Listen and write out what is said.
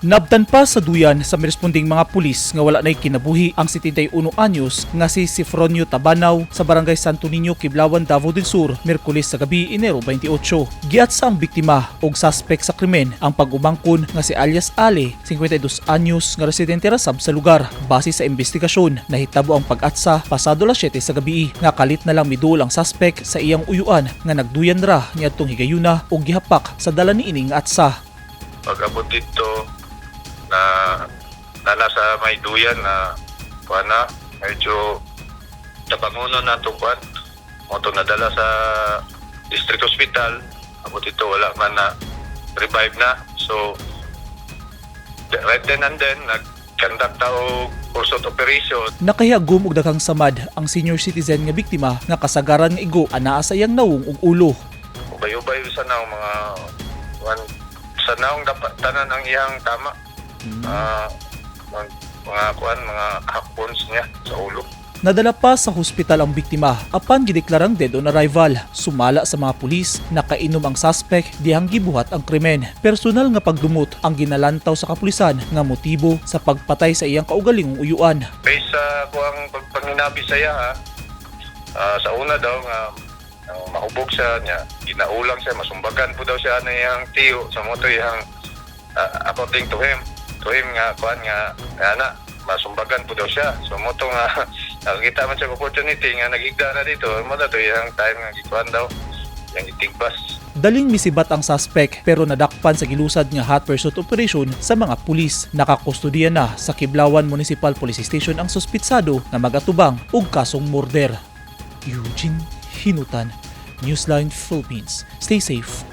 Nabtan pa sa duyan sa miresponding mga pulis nga wala na'y kinabuhi ang 71 anyos nga si Sifronio Tabanaw sa Barangay Santo Niño, Kiblawan, Davao del Sur, Miyerkules sa gabi, Enero 28. Giatsa ang biktima og suspect sa krimen ang pag-umangkon nga si alias Ale, 52 anyos nga residente ra sab sa lugar. Base sa investigasyon, nahitabo ang pag-atsa pasado las 7 sa gabi nga kalit na lang miduol ang suspect sa iyang uyuan nga nagduyan ra niadtong higayuna og gihapak sa dala niini nga atsa. Pag-abot dito na na nasa may duyan na kuan na medyo tabangunon na itong kuan mo to, nadala sa district hospital. Abot dito, wala man na revive na. So right then and then, nag-conduct ta og pursuit operation. Nakahiyagom og daghang samad ang senior citizen nga biktima nga kasagaran nga igo anaa sa iyang nawong ug ulo. Ubay-ubay sa naong mga kuan sa naong dapat tanan ang iyang tama. Mga kuan, mga hack wounds niya sa ulo. Nadala pa sa hospital ang biktima apan gideklarang dead on arrival. Sumala sa mga pulis, nakainom ang suspect dihang gibuhat ang krimen. Personal nga pagdumot ang ginalantaw sa kapulisan nga motibo sa pagpatay sa iyang kaugalingong uyuan. Based sa kuang pagpanginabi sa iya ha, sa una daw nga ang mahubog siya niya, ginaulang siya, masumbagan po daw siya na iyang tiyo sa moto iyang according to him nga kuan nga nga na masumbagan po daw siya. So moto nga nakakita man siya og opportunity nga naghigda na dito, mo na to iyang time nga gikuan daw, iyang gitigpas. Daling misibat ang suspect pero nadakpan sa gilusad nga hot pursuit operation sa mga pulis. Nakakustudiya na sa Kiblawan Municipal Police Station ang suspitsado nga magatubang og kasong murder. Eugene Hinutan, Newsline Philippines. Stay safe.